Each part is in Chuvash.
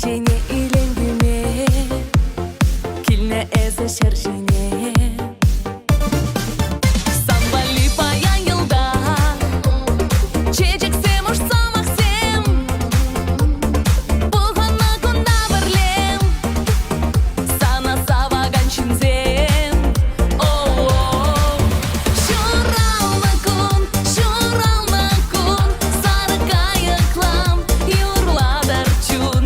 Тӗнчене илем кӳме килнӗ эсӗ ҫӗр ҫине. Сан валли паян йӑлтах чечексем, уш сӑмахсем пухӑннӑ кунта пӗрле. Сана савакан ҫынсем. О-о-о. Ҫуралнӑ кун, ҫуралнӑ кун, сарӑ кайӑклам юрлатӑр чун.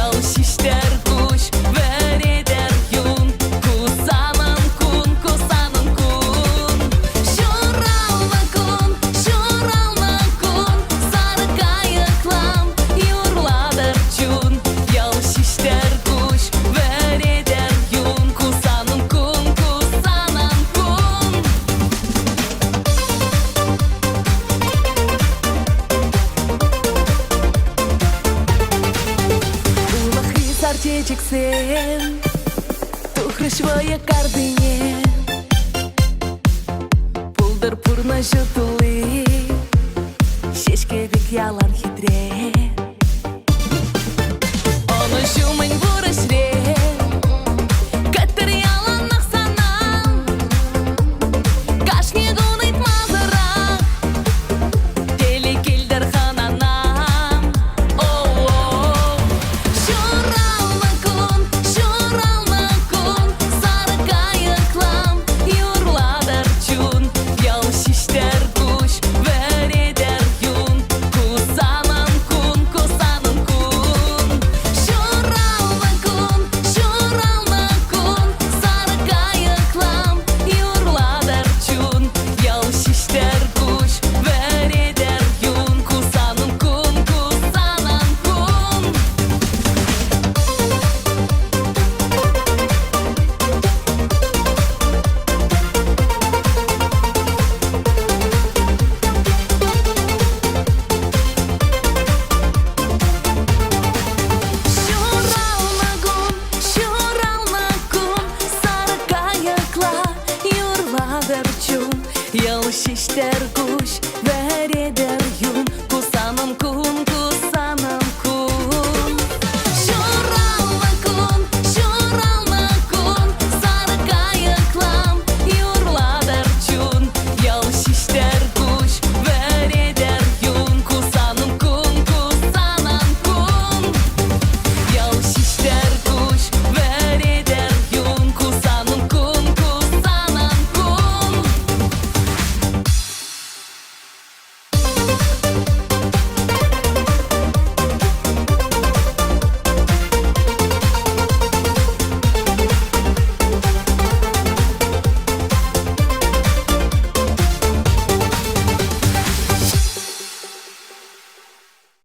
Ял ҫиҫтӗр куҫ, вӗретӗр юн. Ку санӑн кун, ку санӑн кун. Ҫуралнӑ кун, ҫуралнӑ кун, сарӑ кайӑклам юрлатӑр чун. Ял ҫиҫтӗр куҫ, вӗретӗр юн. Ку санӑн кун, ку санӑн кун. Улӑхри сар чечексем тухрӗҫ вӑйӑ картине. Пултӑр пурнӑҫу тулли, ҫеҫке пек ялан хитре.